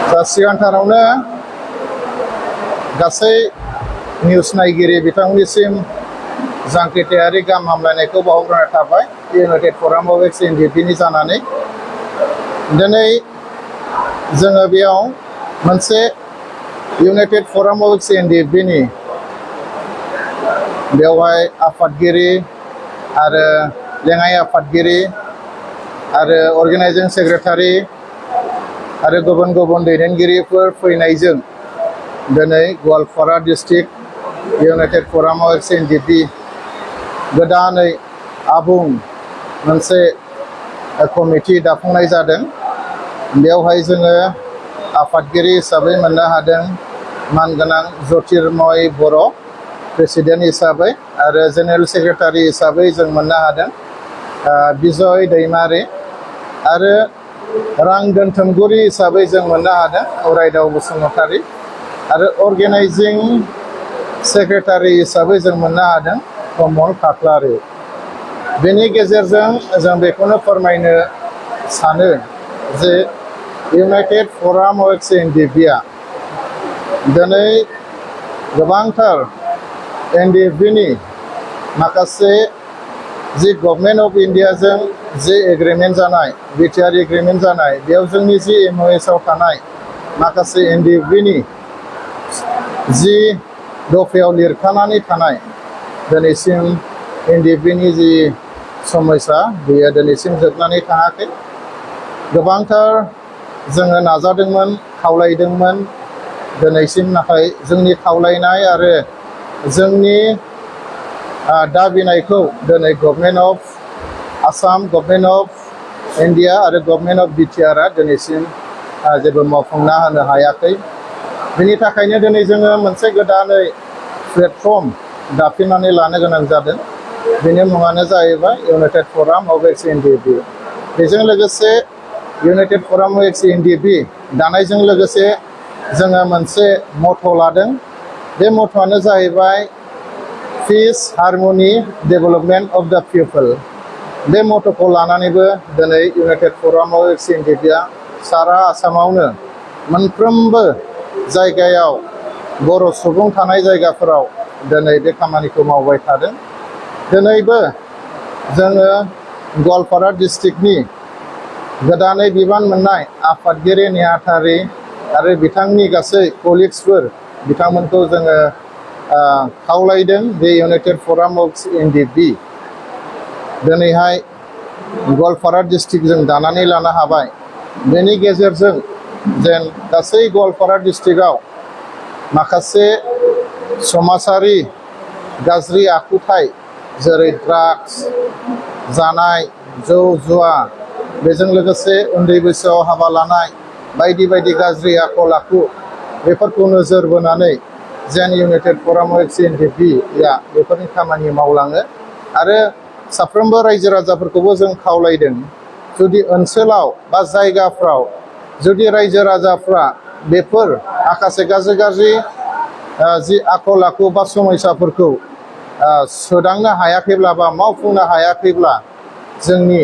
सिगांथारावनो गासै निउस नायगिरि बिथांमोननिसिम जांख्रिथायारि गाहाम हामलायनायखौ बावहरनाय थाबाय United front of ex NDFB जानानै दिनै जोङो बेयाव मोनसे United front of ex NDFB बेवहाय आफादगिरि आरो लेङाइ आफादगिरि आरो अर्गेनाइजिं सेक्रेटारि आरो गुबुन गुबुन दैदेनगिरिफोर फैनायजों दिनै Goalpara district united front of ex NDFB गोदानै आबुं मोनसे कमिटि दाफुंनाय जादों। बेवहाय जोङो आफादगिरि हिसाबै मोननो हादों मानगोनां ज्योतिर्मय बर' प्रेसिडेन्ट हिसाबै आरो जेनेरेल सेक्रेटारि हिसाबै जों मोननो हादों बिजय दैमारि आरो रां दोनथुमगिरि हिसाबै जों मोननो हादों अरायदाव बसुमतारी आरो अर्गेनाइजिं सेक्रेटारि हिसाबै जों मोननो हादों कमल खाख्लारि। बेनि गेजेरजों जों बेखौनो फोरमायनो सानो जे इउनाइटेड फराम अफ एक्स एनडिएफबिआ दिनै गोबांथार एनडिएफबिनि माखासे जि गभर्नमेन्ट अफ इन्डियाजों जि एग्रिमेन्ट जानाय बिटिआर एग्रिमेन्ट जानाय बेयाव जोंनि जि एमअएसआव थानाय माखासे एनडिएफबिनि जि दफायाव लिरखानानै थानाय दिनैसिम एनडिएफबिनि जि समस्या बेयो दिनैसिम जोबनानै थाङाखै। गोबांथार जोङो नाजादोंमोन खावलायदोंमोन दिनैसिम नाथाय जोंनि खावलायनाय आरो जोंनि दाबिनायखौ दिनै government of Assam government of India आरो गभर्नमेन्ट अफ बिटिआरआ दिनैसिम जेबो मावफुंना होनो हायाखै। बेनि थाखायनो दिनै जोङो मोनसे गोदानै प्लेटफर्म दाफिननानै लानो गोनां जादों। बेनि मुङानो जाहैबाय United front of ex NDFB. बेजों लोगोसे United front of ex NDFB दानायजों लोगोसे जोङो मोनसे मट' लादों। बे मट'आनो जाहैबाय पिस हारमनि डेभेलपमेन्ट अफ द पिपल। बे मट'खौ लानानैबो दिनै इउनाइटेड फराम अफ एक्स एनडिएफबिआ सारा आसामावनो मोनफ्रोमबो जायगायाव बर' सुबुं थानाय जायगाफोराव दिनै बे खामानिखौ मावबाय थादों। दिनैबो जोङो गवालपारा डिस्ट्रिक्टनि गोदानै बिबान मोननाय आफादगिरि नेहाथारि आरो बिथांनि गासै कलिग्सफोर बिथांमोनखौ जोङो खावलायदों बे इउनाइटेड फराम अफ एनडिएफबि दिनैहाय गवालपारा डिस्ट्रिक्ट जों दानानै लानो हाबाय। बेनि गेजेरजों जेन गासै गवालपारा डिस्ट्रिक्टआव माखासे समाजारि गाज्रि आखुथाय जेरै ड्राग्स जानाय जौ जुवा बेजों लोगोसे उन्दै बैसोआव हाबा लानाय बायदि बायदि गाज्रि आखल आखु बेफोरखौ नोजोर बोनानै जेन इउनाइटेड फराम अफ एक्स एनडिएफबिआ बेफोरनि खामानि मावलाङो आरो साफ्रोमबो रायजो राजाफोरखौबो जों खावलायदों जुदि ओनसोलाव बा जायगाफ्राव जुदि रायजो राजाफ्रा बेफोर माखासे गाज्रि जि आखल आखु बा समस्याफोरखौ सोदांनो हायाखैब्ला बा मावफुंनो हायाखैब्ला जोंनि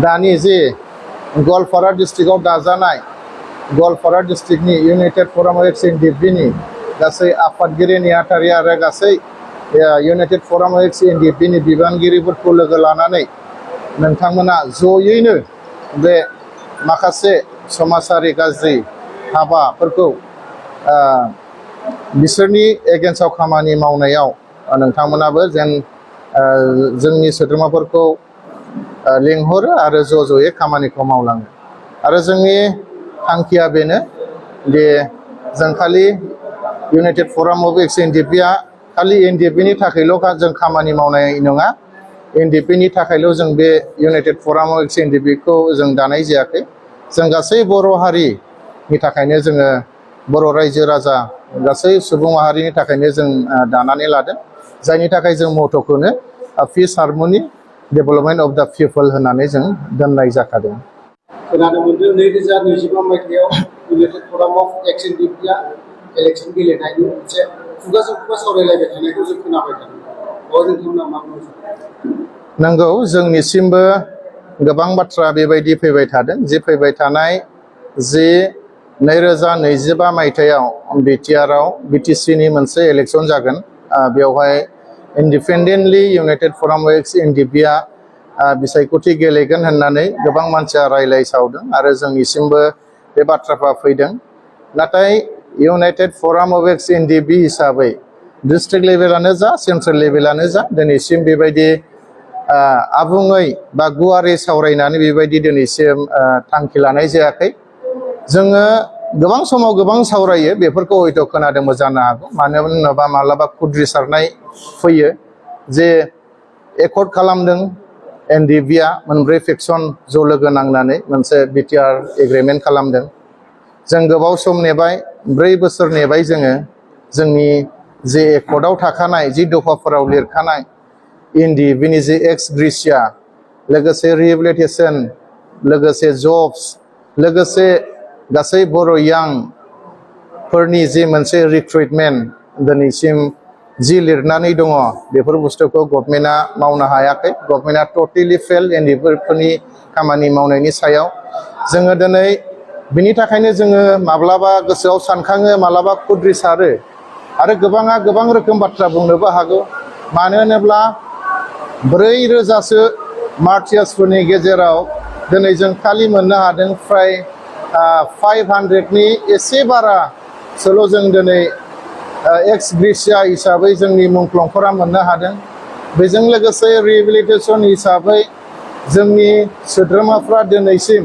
दानि जे गवालपारा डिस्ट्रिक्टआव दाजानाय गवालपारा डिस्ट्रिक्टनि इउनाइटेड फराम अफ एक्स एनडिएफबिनि गासै आफादगिरि नेहाथारि आरो गासै इउनाइटेड फराम अफ एक्स एनडिएफबिनि बिबानगिरिफोरखौ लोगो लानानै नोंथांमोना जयैनो बे माखासे समाजारि गाज्रि हाबाफोरखौ बिसोरनि एगेन्स्टआव खामानि मावनायाव नोंथांमोनाबो जेन जोंनि सोद्रोमाफोरखौ लिंहरो आरो ज'यै खामानिखौ मावलाङो। आरो जोंनि थांखिया बेनो दे जों खालि इउनाइटेड फराम अफ एक्स एनडिएफबिआ खालि एनडिएफबिनि थाखायल' जों खामानि मावनाय नङा। एनडिएफबिनि थाखायल' जों बे इउनाइटेड फराम अफ एक्स एनडिएफबिखौ जों दानाय जायाखै। जों गासै बर' हारिनि थाखायनो जोङो बर' रायजो राजा गासै सुबुं माहारिनि थाखायनो जों दानानै लादों जायनि थाखाय जों मट'खौनो पिस हारमनि डेभेलपमेन्ट अफ द पिपल होननानै जों दोननाय जाखादों। खोनानो मोनदों 2025 मायथाइयाव United front of X एनडिएफबिआ election गेलेनायनि मोनसे खुगाजों खुगा सावरायलायबाय थानायखौ जों खोनाबाय थादों। नोंथांमोना मा बुंनो सानो? नंगौ जोंनिसिमबो गोबां बाथ्रा बेबायदि फैबाय थादों। जे फैबाय थानाय जे 2025 मायथाइयाव बिटिआरआव बिटिसिनि मोनसे इलेक्सन जागोन। बेवहाय इन्डिपेन्डेन्टलि इउनाइटेड फराम एक्स एनडिएफबिआ बिसायख'थि गेलेगोन होननानै गोबां मानसिया रायलायसावदों आरो जोंनिसिमबो बे बाथ्राफ्रा फैदों। नाथाय United front of ex NDFB हिसाबै डिस्ट्रिक्ट लेभेलानो जा सेन्ट्रेल लेभेलानो जा दिनैसिम बेबायदि आबुङै बा गुवारै सावरायनानै बेबायदि दिनैसिम थांखि लानाय जायाखै। जोङो गोबां समाव गोबां सावरायो, बेफोरखौ हयथ' खोनादोंबो जानो हागौ। मानो होनोबा माब्लाबा खुद्रिसारनाय फैयो जे एकर्ड खालामदों एनडिएफबिआ मोनब्रै फेक्सन ज' लोगो नांनानै मोनसे बिटिआर एग्रिमेन्ट खालामदों। जों गोबाव सम नेबाय, 4 बोसोर नेबाय जोङो। जोंनि जे एकर्डआव थाखानाय जि दफाफोराव लिरखानाय एनडिएफबिनि जे एक्स ग्रेसिया, लोगोसे रिहेबिलिटेसन, लोगोसे जब्स, लोगोसे गासै बर' यांफोरनि जे मोनसे रिक्रुइटमेन्ट दिनैसिम जि लिरनानै दङ, बेफोर बुस्थुखौ गभर्नमेन्टआ मावनो हायाखै। गभर्नमेन्टआ टटेलि फेल एनडिएफबिफोरनि खामानि मावनायनि सायाव। जोङो दिनै बिनि थाखायनो जोङो माब्लाबा गोसोआव सानखाङो, माब्लाबा खुद्रिसारो आरो गोबाङा गोबां रोखोम बाथ्रा बुंनोबो हागौ। मानो होनोब्ला 4,000सो मार्टियार्सफोरनि गेजेराव दिनै जों खालि मोननो हादों फ्राय 500नि एसे बारासोल' जों दिनै एक्स ग्रेसिया हिसाबै जोंनि मुंख्लंफोरा मोननो हादों। बेजों लोगोसे रिहेबिलिटेसन हिसाबै जोंनि सोद्रोमाफ्रा दिनैसिम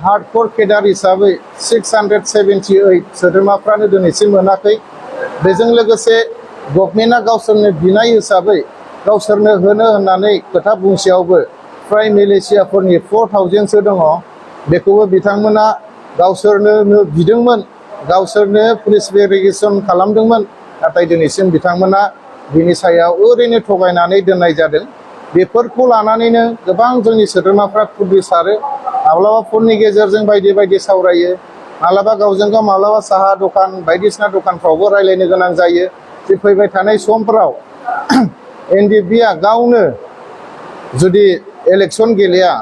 हार्डकोर केडार हिसाबै 678 सोद्रोमाफ्रानो दिनैसिम मोनाखै। बेजों लोगोसे गभर्नमेन्टआ गावसोरनो बिनाय हिसाबै गावसोरनो होनो होननानै खोथा बुंसेयावबो फ्राय मिलिशियाफोरनि 4000सो दङ। बेखौबो बिथांमोना गावसोरनो बिदोंमोन, गावसोरनो पुलिस भेरिफिकेसन खालामदोंमोन, नाथाय दिनैसिम बिथांमोना बिनि सायाव ओरैनो थगायनानै दोननाय जादों। बेफोरखौ लानानैनो गोबां जोंनि सोद्रोमाफ्रा खुद्रिसारो। माब्लाबा फननि गेजेरजों बायदि बायदि सावरायो, माब्लाबा गावजों गाव, माब्लाबा साहा दखान बायदिसिना दखानफ्रावबो रायलायनो गोनां जायो जे फैबाय थानाय समफ्राव एनडिएफबिआ गावनो जुदि इलेक्सन गेलेया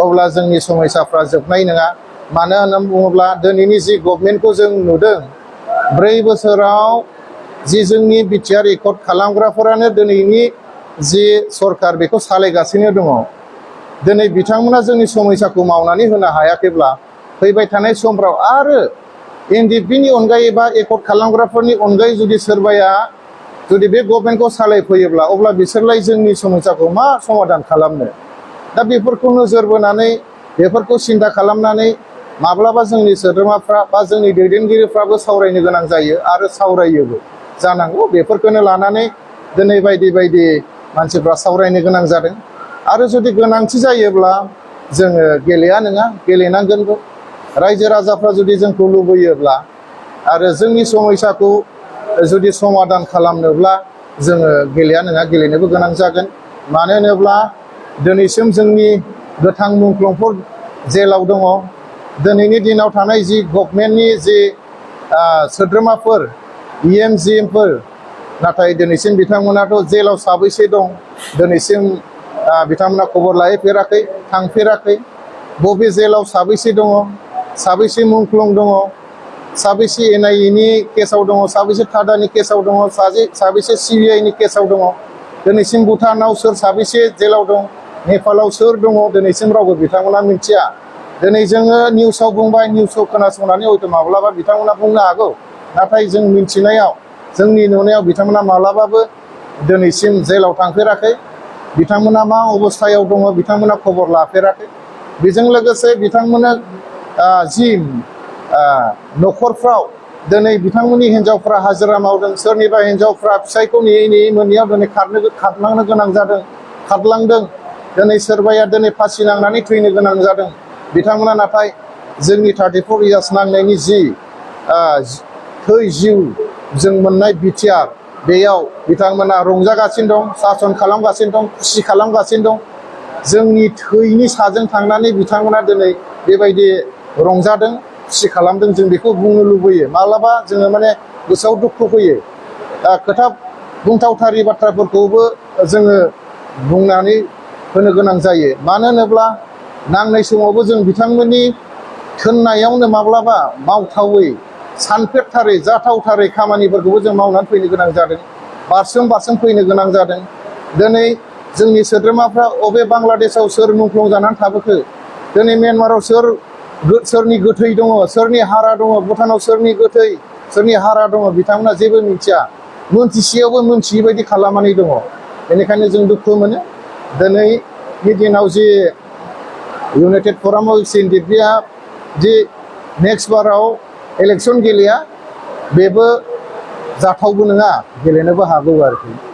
अब्ला जोंनि समस्याफ्रा जोबनाय नङा। मानो होननानै बुङोब्ला दिनैनि जि गभर्नमेन्टखौ जों नुदों, 4 बोसोराव जि जोंनि बिटिआर एकर्ड खालामग्राफोरानो दिनैनि जि सरकार बेखौ सालायगासिनो दङ। दिनै बिथांमोना जोंनि समस्याखौ मावनानै होनो हायाखैब्ला फैबाय थानाय समफ्राव आरो एनडिएफबिनि अनगायै बा एकर्ड खालामग्राफोरनि अनगायै जुदि सोरबाया जुदि बे गभर्नमेन्टखौ सालायफैयोब्ला अब्ला बिसोरलाय जोंनि समस्याखौ मा समाधान खालामनो? दा बेफोरखौ नोजोर बोनानै, बेफोरखौ सिन्था खालामनानै माब्लाबा जोंनि सोद्रोमाफ्रा बा जोंनि दैदेनगिरिफ्राबो सावरायनो गोनां जायो आरो सावरायोबो जानांगौ। बेफोरखौनो लानानै दिनै बायदि बायदि मानसिफ्रा सावरायनो गोनां जादों। आरो जुदि गोनांथि जायोब्ला जोङो गेलेया नङा, गेलेनांगोनबो। रायजो राजाफ्रा जुदि जोंखौ लुबैयोब्ला आरो जोंनि समस्याखौ जुदि समाधान खालामनोब्ला जोङो गेलेया नङा, गेलेनोबो गोनां जागोन। मानो होनोब्ला दिनैसिम जोंनि गोथां मुंख्लंफोर जेलाव दङ। दिनैनि दिनाव थानाय जि गभर्नमेन्टनि जि सोद्रोमाफोर EMGMफोर, नाथाय दिनैसिम बिथांमोनाथ' जेलाव साबैसे दं दिनैसिम बिथांमोना खबर लाहैफेराखै, थांफेराखै। बबे जेलाव साबैसे दङ, साबैसे मुंख्लं दङ, साबैसे NIA केसाव दङ, साबैसे थादानि केसाव दङ, साबैसे CBIनि केसाव दङ, दिनैसिम भुटानाव सोर साबैसे जेलाव दं, नेपालाव सोर दङ, दिनैसिम रावबो बिथांमोना मिथिया। दिनै जोङो निउसाव बुंबाय, निउसखौ खोनासंनानै हयथ' माब्लाबा बिथांमोना बुंनो हागौ, नाथाय जों मिथिनायाव, जोंनि नुनायाव बिथांमोना माब्लाबाबो दिनैसिम जेलाव थांफेराखै। बिथांमोना मा अबस्थायाव दङ बिथांमोना खबर लाफेराखै। बेजों लोगोसे बिथांमोना जि न'खरफ्राव दिनै बिथांमोननि हिन्जावफ्रा हाजिरा मावदों, सोरनिबा हिन्जावफ्रा फिसायखौ नेयै नेयै मोनैयाव दिनै खारलांनो गोनां जादों, खारलांदों। दिनै सोरबाया दिनै फासि नांनानै थैनो गोनां जादों। बिथांमोना नाथाय जोंनि 34 इयार्स नांनायनि जि जिउ जों मोननाय बिटिआर, बेयाव बिथांमोना रंजागासिनो दं, सासन खालामगासिनो दं, खुसि खालामगासिनो दं। जोंनि थैनि साजों थांनानै बिथांमोना दिनै बेबायदि रंजादों, खुसि खालामदों। जों बेखौ बुंनो लुबैयो। माब्लाबा जोङो माने गोसोआव दुखु फैयो। खोथा बुंथावथारि बाथ्राफोरखौबो जोङो बुंनानै होनो गोनां जायो। मानो होनोब्ला नांनाय समावबो जों बिथांमोननि थोननायावनो माब्लाबा मावथावै सानफेरथारै जाथावथारै खामानिफोरखौबो जों मावनानै फैनो गोनां जादों बारसोम फैनो गोनां जादों दिनै जोंनि सोद्रोमाफ्रा अबे बांलादेशआव सोर मुंख्लं जानानै थाबोखो दिनै म्यानमाराव सोरनि गोथै दङ सोरनि हारा दङ भुटानाव सोरनि हारा दङ बिथांमोना जेबो मिथिया मोनथिसेयावबो मोनथियै बायदि खालामनानै दङ बेनिखायनो जों दुखु मोनो दिनैनि दिनाव जे इउनाइटेड फराम अफ NDFB जे नेक्स्ट बाराव इलेक्सन गेलेया बेबो जाथावबो नङा गेलेनोबो हागौ आरोखि